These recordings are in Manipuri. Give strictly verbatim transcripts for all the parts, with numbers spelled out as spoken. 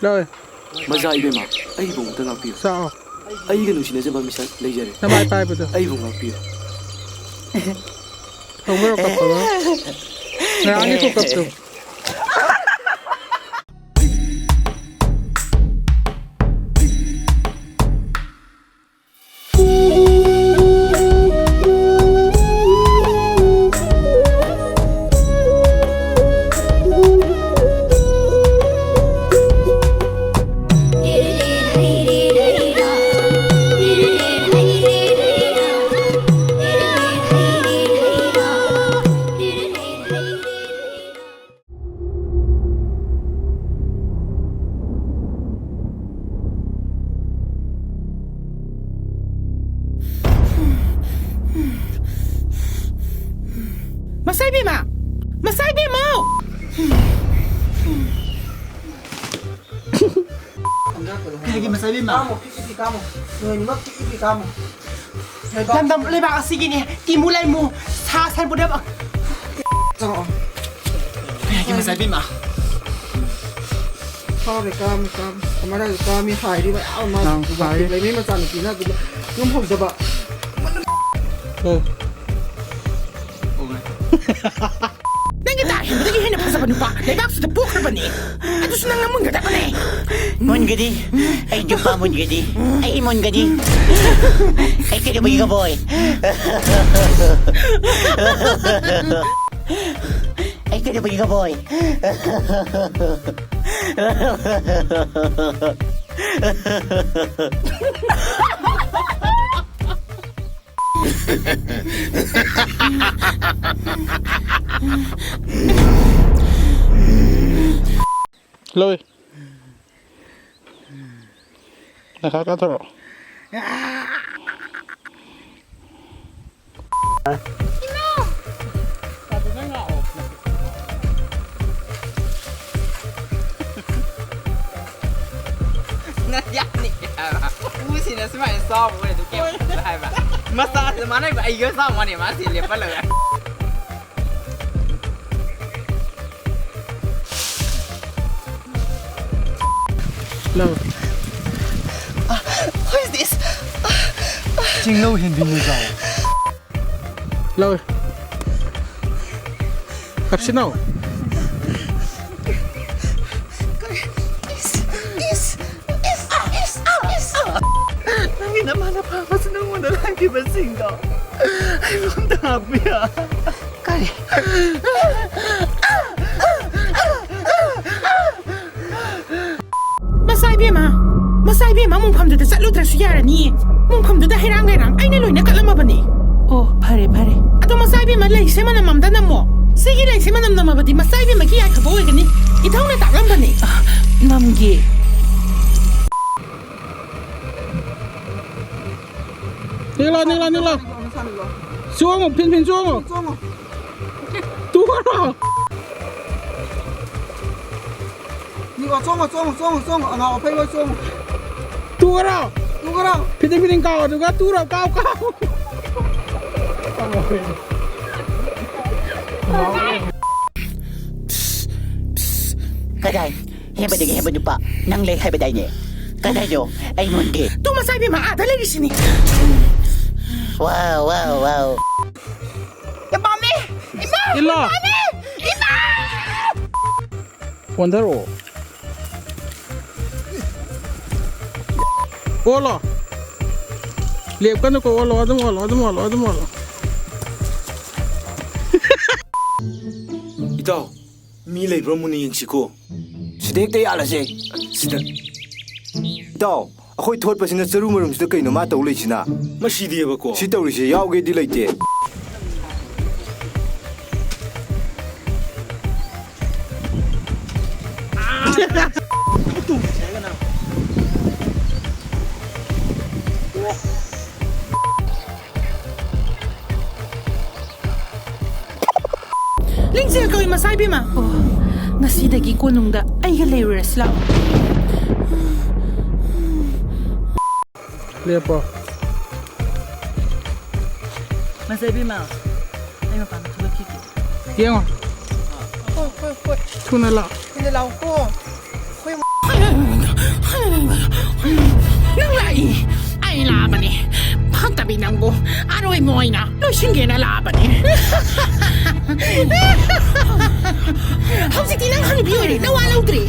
ꯂꯣꯏ꯫ ꯃꯖꯥ ꯏꯕꯦꯝꯃ, ꯑꯩꯕꯨ ꯑꯃꯨꯛꯇ ꯉꯥꯛꯄꯤꯌꯨ꯫ ꯆꯥꯛꯑꯣ꯫ ꯑꯩꯒ ꯅꯨꯡꯁꯤꯅꯖꯕ ꯃꯤꯁꯛ ꯂꯩꯖꯔꯦ꯫ ꯅꯃꯥꯏ ꯄꯥꯏꯕꯗꯣ꯫ ꯑꯩꯕꯨ ꯉꯥꯛꯄꯤꯌꯨ꯫ ꯊꯣꯡꯕ ꯔꯣ ꯀꯞꯄꯒ꯫ ꯉꯔꯥꯡꯒꯤ ꯈꯨꯀꯞꯇꯣ꯫ ꯃꯁꯥꯏꯕꯦꯝꯃ! ꯃꯁꯥꯏꯕꯦꯝꯃ! ꯀꯩꯒꯤ ꯃꯁꯥꯏꯕꯦꯝꯃ? ꯀꯥꯝꯃꯣ, ꯄꯤꯛ ꯄꯤꯛ ꯀꯥꯝꯃꯣ꯫ ꯅꯣꯏꯅꯤꯃꯛ ꯄꯤꯛ ꯄꯤꯛ ꯀꯥꯝꯃꯣ꯫ ꯂꯩꯕꯥꯛ ꯂꯝꯗꯝ ꯂꯩꯕꯥꯛ ꯑꯁꯤꯒꯤꯅꯦ, ꯇꯤꯃꯨ ꯂꯩꯃꯨ, ꯁꯥ ꯁꯟ ꯄꯨꯝꯅꯃꯛ꯫ ꯆꯪꯉꯛꯑꯣ꯫ ꯀꯩꯒꯤ ꯃꯁꯥꯏꯕꯦꯝꯃ? ꯐꯥꯎꯔꯦ, ꯀꯥꯝꯃꯤ, ꯀꯥꯝꯃꯤ꯫ ꯀꯃꯥꯏꯅ ꯀꯥꯝꯃꯤ ꯍꯥꯏꯔꯤ ꯃꯌꯥꯝ ꯑꯃ꯫ ꯅꯪ ꯍꯥꯏꯔꯤ꯫ ꯂꯩꯃꯩ ꯃꯆꯥꯅꯨꯄꯤꯅ ꯑꯗꯨꯗ ꯉꯝꯍꯧꯗꯕ꯫ ꯎꯝ꯫ ꯅꯪꯒꯤ ꯇꯥ ꯍꯦꯟꯕꯗꯒꯤ ꯍꯦꯟꯅ ꯐꯖꯕ ꯅꯨꯄꯥ ꯂꯩꯕꯥꯛꯁꯤꯗ ꯄꯣꯛꯈ꯭ꯔꯕꯅꯤ꯫ ꯑꯗꯨꯁꯨ ꯅꯪꯅ ꯃꯨꯟꯒꯗꯕꯅꯦ꯫ ꯃꯨꯟꯒꯅꯤ꯫ ꯑꯩ ꯅꯨꯄꯥ ꯃꯨꯟꯒꯅꯤ꯫ ꯑꯩ ꯃꯨꯟꯒꯅꯤ꯫ ꯑꯩ ꯀꯩꯗꯧꯕꯒꯤ ꯉꯝꯃꯣꯏ? ꯑꯩ ꯀꯩꯗꯧꯕꯒꯤ ꯉꯝꯃꯣꯏ? ꯂꯣꯏ꯫ ꯅꯈꯥ ꯀꯥꯊꯣꯔꯛꯑꯣ꯫ ꯅꯪ ꯌꯥꯅꯤꯡꯉꯦ ꯍꯥꯏꯕ꯫ ꯎꯁꯤꯅ ꯁꯨꯃꯥꯏꯅ ꯆꯥꯎꯕ ꯑꯣꯏꯔꯗꯤ ꯀꯩꯝ ꯈꯜꯂꯣꯏ ꯍꯥꯏꯕ꯫ ꯃꯆꯥꯁꯦ ꯃꯥꯟꯅꯩꯕ, ꯑꯩꯒ ꯆꯥꯎ ꯃꯥꯟꯅꯩ, ꯃꯥ ꯁꯤ ꯂꯦꯞꯄꯜꯂꯒ꯫ ꯂꯧ꯫ What is this? ꯆꯤꯡꯂꯧ ꯍꯦꯟꯕꯤꯅꯨ ꯆꯥꯎ꯫ ꯂꯧ꯫ ꯀꯞꯁꯤꯅꯧ꯫ ꯏꯁ, ꯏꯁ, ꯏꯁ, ꯏꯁ, ꯏꯁ꯫ ꯅꯪꯒꯤ ꯅꯃꯥꯅ ꯐꯥꯕꯁꯨ ꯅꯪꯉꯣꯟꯗ ꯂꯥꯛꯈꯤꯕꯁꯤꯡꯗꯣ ꯑꯩꯉꯣꯟꯗ ꯍꯥꯞꯄꯨ ꯌꯥ꯫ ꯀꯔꯤ? ꯃꯆꯥ ꯏꯕꯦꯝꯃ, ꯃꯆꯥ ꯏꯕꯦꯝꯃ, ꯃꯨꯡꯐꯝꯗꯨꯗ ꯆꯠꯂꯨꯗ꯭ꯔꯁꯨ ꯌꯥꯔꯅꯤꯌꯦ꯫ ꯃꯨꯡꯐꯝꯗꯨꯗ ꯍꯩꯔꯥꯡ ꯂꯩꯔꯥꯡ ꯑꯩꯅ ꯂꯣꯏꯅ ꯀꯠꯂꯝꯃꯕꯅꯤ꯫ ꯑꯣ, ꯐꯔꯦ, ꯐꯔꯦ꯫ ꯑꯗꯣ ꯃꯆꯥ ꯏꯕꯦꯝꯃ, ꯂꯩꯁꯦ ꯃꯅꯝ ꯑꯝꯇ ꯅꯝꯃꯣ꯫ ꯁꯤꯒꯤ ꯂꯩꯁꯦ ꯃꯅꯝ ꯅꯝꯃꯕꯗꯤ ꯃꯆꯥ ꯏꯕꯦꯝꯃꯒꯤ ꯌꯥꯏꯐꯕ ꯑꯣꯏꯒꯅꯤ꯫ ꯏꯙꯧꯅ ꯇꯥꯛꯂꯝꯕꯅꯤ꯫ ꯑ, ꯅꯝꯒꯦ꯫ ꯅꯤꯛꯂꯣ, ꯅꯤꯛꯂꯣ, ꯅꯤꯛꯂꯣ꯫ ꯆꯣꯡꯉꯣ, ꯐꯤꯟ ꯐꯤꯟ ꯆꯣꯡꯉꯣ꯫ ꯆꯣꯡꯉꯣ꯫ ꯇꯨꯔꯣ꯫ ꯅꯤꯛꯂꯣ, ꯆꯣꯡꯉꯣ, ꯆꯣꯡꯉꯣ, ꯆꯣꯡꯉꯣ, ꯆꯣꯡꯉꯣ꯫ ꯑꯉꯥꯎ ꯑꯐꯩ ꯂꯣꯏ ꯆꯣꯡꯉꯣ꯫ ꯇꯨꯔꯣ꯫ ꯇꯨꯔꯣ꯫ ꯐꯤꯗꯤꯡ ꯐꯤꯗꯤꯡ ꯀꯥꯎ, ꯑꯗꯨꯒ ꯇꯨꯔꯣ, ꯀꯥꯎ, ꯀꯥꯎ꯫ ꯀꯗꯥꯏ? ꯍꯦꯟꯕꯗꯒꯤ ꯍꯦꯟꯕ ꯅꯨꯄꯥ ꯅꯪ ꯂꯩ ꯍꯥꯏꯕꯗꯥꯏꯅꯦ? ꯀꯗꯥꯏꯅꯣ? ꯑꯩꯉꯣꯟꯗꯤ꯫ ꯇꯨ ꯃꯆꯥ ꯏꯕꯦꯝꯃ ꯑꯥꯗ ꯂꯩꯔꯤꯁꯤꯅꯤ꯫ ꯋꯥꯎ, ꯋꯥꯎ, ꯋꯥꯎ꯫ ꯌꯥꯝ ꯄꯥꯝꯃꯦ! ꯏꯃꯥ! ꯏꯜꯂꯣ꯫ ꯌꯥꯝ ꯄꯥꯝꯃꯦ! ꯏꯃꯥ! ꯑꯣꯟꯊꯔꯛꯑꯣ꯫ ꯑꯣꯜꯂꯣ꯫ ꯂꯦꯞꯀꯅꯨꯀꯣ, ꯑꯣꯜꯂꯣ, ꯑꯗꯨꯝ ꯑꯣꯜꯂꯣ, ꯑꯗꯨꯝ ꯑꯣꯜꯂꯣ, ꯑꯗꯨꯝ ꯑꯣꯜꯂꯣ꯫ ꯏꯇꯥꯎ, ꯃꯤ ꯂꯩꯕ꯭ꯔꯣ? ꯃꯨꯟꯅ ꯌꯦꯡꯁꯤꯀꯣ꯫ ꯁꯤꯗ ꯍꯦꯛꯇ ꯌꯥꯜꯂꯁꯦ꯫ ꯁꯤꯗ꯫ ꯏꯇꯥꯎ, ꯑꯩꯈꯣꯏ ꯊꯣꯠꯄꯁꯤꯅ ꯆꯔꯨ ꯃꯔꯨꯝꯁꯤꯗ ꯀꯩꯅꯣ ꯃꯥ ꯇꯧ ꯂꯩꯁꯤꯅ? ꯃꯁꯤꯗꯤꯕꯀꯣ꯫ ꯁꯤ ꯇꯧꯔꯤꯁꯦ ꯌꯥꯎꯒꯦꯗꯤ ꯂꯩꯇꯦ꯫ ꯂꯤꯡꯖꯦꯜ ꯀꯧꯏ ꯃꯆꯥ ꯏꯕꯦꯝꯃ꯫ ꯑꯣ, ꯉꯁꯤꯗꯒꯤ ꯀꯣꯅꯨꯡꯗ ꯑꯩꯒ ꯂꯩꯔꯨꯔꯁꯤ ꯂꯥꯛꯑꯣ꯫ ꯂꯦꯞꯄꯣ꯫ ꯃꯆꯥ ꯏꯕꯦꯝꯃ, ꯑꯩ ꯃꯄꯥꯟꯗ ꯊꯣꯛꯂꯛꯈꯤꯒꯦ꯫ ꯌꯦꯡꯉꯣ꯫ ꯍꯣꯏ, ꯍꯣꯏ, ꯍꯣꯏ꯫ ꯊꯨꯅ ꯂꯥꯛꯑꯣ꯫ ꯊꯨꯅ ꯂꯥꯛꯑꯣꯀꯣ꯫ ꯑꯩꯈꯣꯏ ꯍꯥꯏ, ꯍꯥꯏ, ꯍꯥꯏ, ꯍꯥꯏ꯫ ꯅꯪꯕꯨ ꯑꯔꯣꯏꯕ ꯑꯣꯏꯅ ꯂꯣꯏꯁꯤꯟꯒꯦꯅ ꯂꯥꯛꯑꯕꯅꯦ꯫ ꯍꯧꯖꯤꯛꯇꯤ ꯅꯪ ꯍꯅꯨꯕꯤ ꯑꯣꯏꯔꯦ, ꯅꯋꯥ ꯂꯧꯗ꯭ꯔꯦ꯫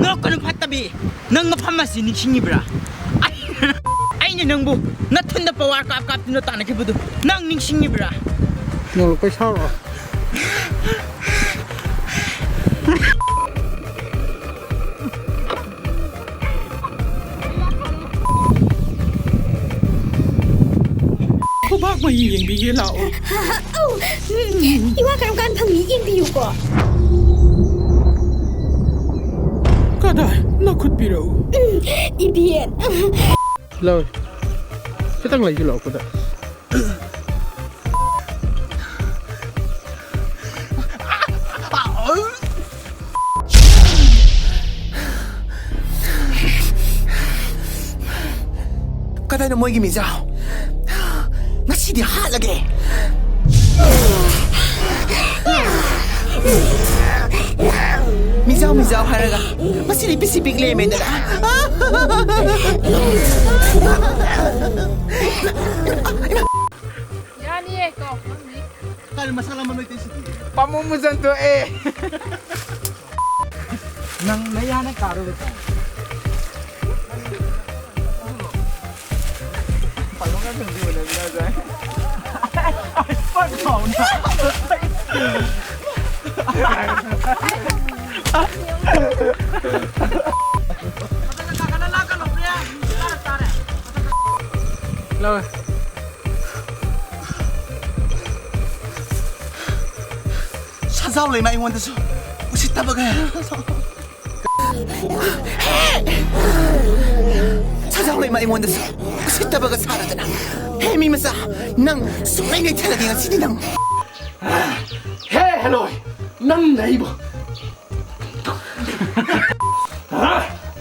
ꯅꯣꯛꯀꯅꯨ ꯐꯠꯇꯕꯤ, ꯅꯪ ꯃꯐꯝ ꯑꯁꯤ ꯅꯤꯡꯁꯤꯡꯉꯤꯕ꯭ꯔꯥ? ꯑꯩꯅ ꯅꯪꯕꯨ ꯅꯊꯨꯟꯗ ꯄꯋꯥꯔ ꯀꯥꯞ ꯀꯥꯞꯇꯨꯅ ꯇꯥꯟꯅꯈꯤꯕꯗꯨ ꯅꯪ ꯅꯤꯡꯁꯤꯡꯉꯤꯕ꯭ꯔꯥ? ꯅꯣꯡꯂꯛꯄꯩ ꯁꯥꯔꯣ꯫ ꯈꯨꯕꯥꯛ ꯃꯍꯤ ꯌꯦꯡꯕꯤꯒꯦ ꯂꯥꯛꯑꯣ꯫ ꯑꯧ, ꯎꯝ, ꯏꯋꯥ ꯀꯔꯝ ꯀꯥꯟ ꯐꯪꯅꯤ? ꯌꯦꯡꯕꯤꯌꯨꯀꯣ꯫ ꯀꯗꯥꯏ? ꯅꯈꯨꯠ ꯄꯤꯔꯛꯎ꯫ ꯎꯝ, ꯏꯕꯦꯟ꯫ ꯂꯧ꯫ ꯈꯤꯇꯪ ꯂꯩꯁꯤꯜꯂꯛꯑꯣ ꯈꯨꯗ꯫ ꯀꯗꯥꯏꯅꯣ ꯃꯣꯏꯒꯤ ꯃꯤꯖꯥꯎ? ꯉꯁꯤꯗꯤ ꯍꯥꯠꯂꯒꯦ꯫ ꯃꯤꯖꯥꯎ, ꯃꯤꯖꯥꯎ ꯍꯥꯏꯔꯒ ꯃꯁꯤꯗꯤ ꯄꯤꯁꯤ ꯄꯤꯛ ꯂꯦꯝꯃꯦꯗꯅ꯫ ꯌꯥꯅꯤꯌꯦ, ꯀꯣ꯫ ꯀꯔꯤ ꯃꯁꯥ ꯂꯥꯝꯕ ꯅꯣꯏ ꯇꯧꯏꯁꯤꯗꯤ? ꯄꯥꯝꯃꯨ ꯃꯨꯖꯟ ꯊꯣꯛꯑꯦ꯫ ꯅꯪ ꯅꯌꯥꯅ ꯀꯥꯔꯨꯕ ꯇꯥꯏ꯫ ꯄꯥꯂꯣꯡꯒ ꯊꯣꯡꯕꯤꯌꯣ, ꯂꯩꯕꯤꯔꯣ, ꯁ꯭ꯋꯥꯏ꯫ ꯄꯠ ꯐꯥꯎꯅ꯫ ꯂꯧꯔꯦ꯫ ꯁꯖꯥꯎ ꯂꯩꯃ ꯑꯩꯉꯣꯟꯗꯁꯨ ꯎꯁꯤꯠꯇꯕꯒ꯫ ꯁꯖꯥꯎ ꯂꯩꯃ ꯑꯩꯉꯣꯟꯗꯁꯨ ꯎꯁꯤꯠꯇꯕꯒ ꯁꯥꯔꯗꯅ꯫ ꯍꯦ, ꯃꯤ ꯃꯆꯥ, ꯅꯪ ꯁꯨꯡꯂꯩ ꯂꯩꯊꯔꯒꯦ ꯉꯁꯤꯗꯤ ꯅꯪ꯫ ꯍꯦ, ꯍꯦꯂꯣꯏ, ꯅꯪ ꯅꯩꯕ꯫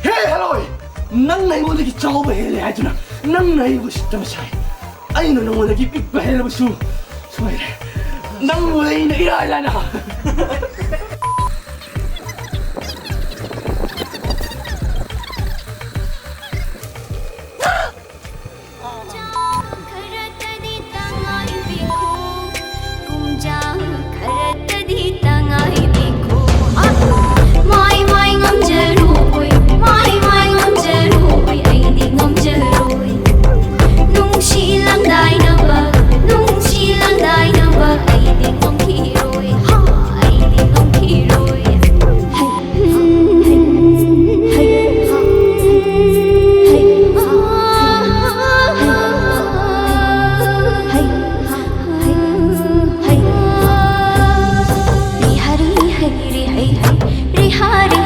ꯍꯦ, ꯍꯦꯂꯣꯏ, ꯅꯪꯅ ꯑꯩꯉꯣꯟꯗꯒꯤ ꯆꯥꯎꯕ ꯍꯦꯜꯂꯦ ꯍꯥꯏꯗꯨꯅ ꯅꯪꯅ ꯑꯩꯕꯨ ꯎꯁꯤꯠꯇꯕ ꯁꯥꯏ꯫ ꯑꯩꯅ ꯅꯉꯣꯟꯗꯒꯤ ꯄꯤꯛꯄ ꯍꯦꯜꯂꯕꯁꯨ ꯁꯣꯏꯔꯦ꯫ ꯅꯪꯕꯨ ꯑꯩꯅ ꯏꯔꯥꯏ ꯂꯥꯏꯅ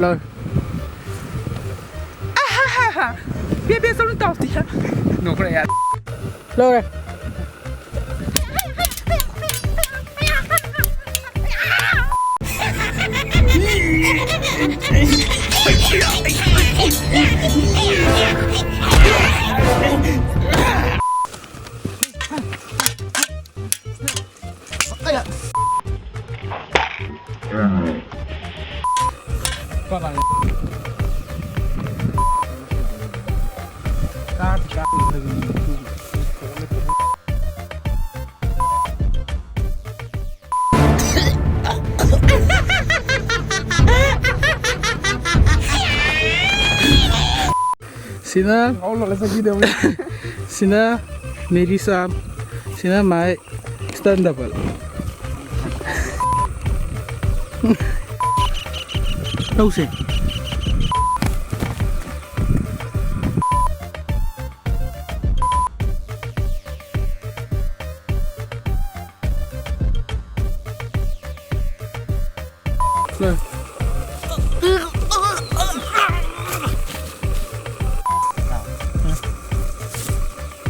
ꯂꯧꯔꯦ꯫ ꯑꯍꯥꯍꯥꯍꯥ꯫ ꯕꯦ, ꯕꯦ, ꯆꯠꯂꯨ ꯇꯥꯎꯗꯤ꯫ ꯅꯣꯛꯈ꯭ꯔꯦ ꯌꯥꯔꯦ꯫ ꯂꯧꯔꯦ꯫ ꯁꯤꯅ, ꯁꯤꯅ ꯃꯦꯔꯤ ꯆꯥꯝ, ꯁꯤꯅ ꯃꯥꯏ ꯁ꯭ꯇꯟ ꯗꯕꯜ꯫ ꯇꯧꯁꯦ꯫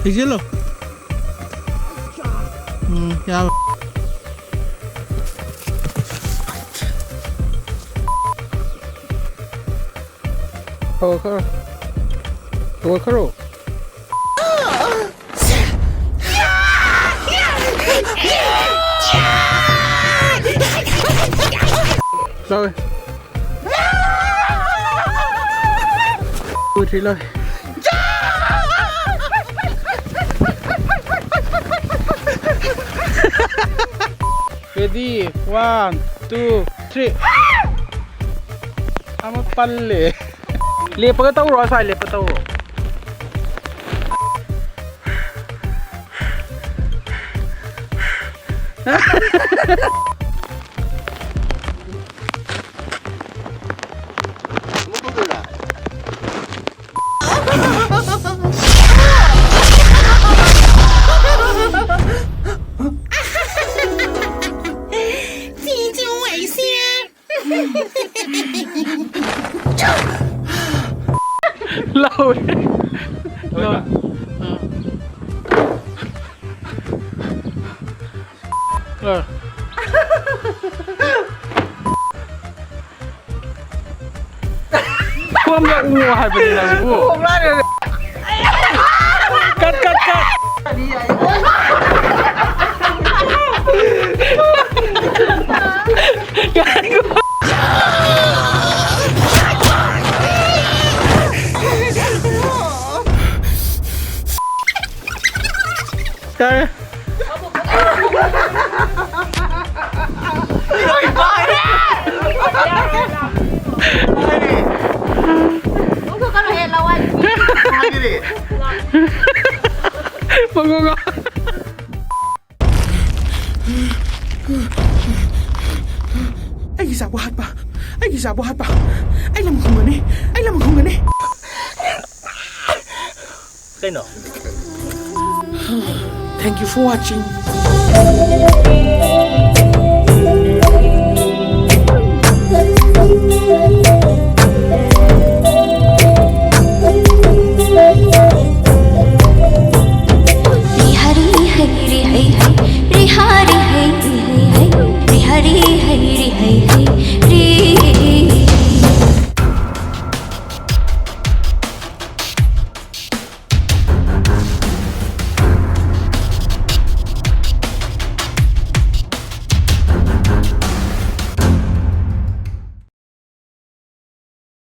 ꯍꯩꯖꯤꯜꯂꯣ꯫ ꯎꯝ, ꯌꯥꯕ꯫ ꯍꯧꯒꯠꯈ꯭ꯔꯣ꯫ ꯍꯧꯒꯠꯈ꯭ꯔꯣ꯫ ꯂꯧꯋꯦ꯫ ꯇꯨ, ꯊ꯭ꯔꯤ, ꯂꯧꯋꯦ꯫ Ready, one, two, three. ꯑꯃ ꯄꯜꯂꯦ꯫ ꯂꯦꯞꯄꯒ ꯇꯧꯔꯣ, ꯑꯁ꯭ꯋꯥꯏ ꯂꯦꯞꯄ ꯇꯧꯔꯣ꯫ ꯂꯣꯏ꯫ ꯑꯥ꯫ ꯑꯥ꯫ ꯈꯣꯝꯗ ꯎ ꯍꯥꯏꯕꯅꯤ ꯅꯪꯕꯨ꯫ ꯀꯠ, ꯀꯠ, ꯀꯠ꯫ ꯌꯥꯔꯦ꯫ ꯂꯧꯊꯣꯛꯀꯅꯨꯍꯦ, ꯂꯋꯥꯏ꯫ ꯃꯉꯣꯟꯗ꯫ ꯑꯩꯒꯤ ꯏꯆꯥꯕꯨ ꯍꯥꯠꯄ, ꯑꯩꯒꯤ ꯏꯆꯥꯕꯨ ꯍꯥꯠꯄ, ꯑꯩ ꯂꯝ ꯈꯨꯝꯒꯅꯤ, ꯑꯩ ꯂꯝ ꯈꯨꯝꯒꯅꯤ꯫ ꯀꯩꯅꯣ? Thank you for watching.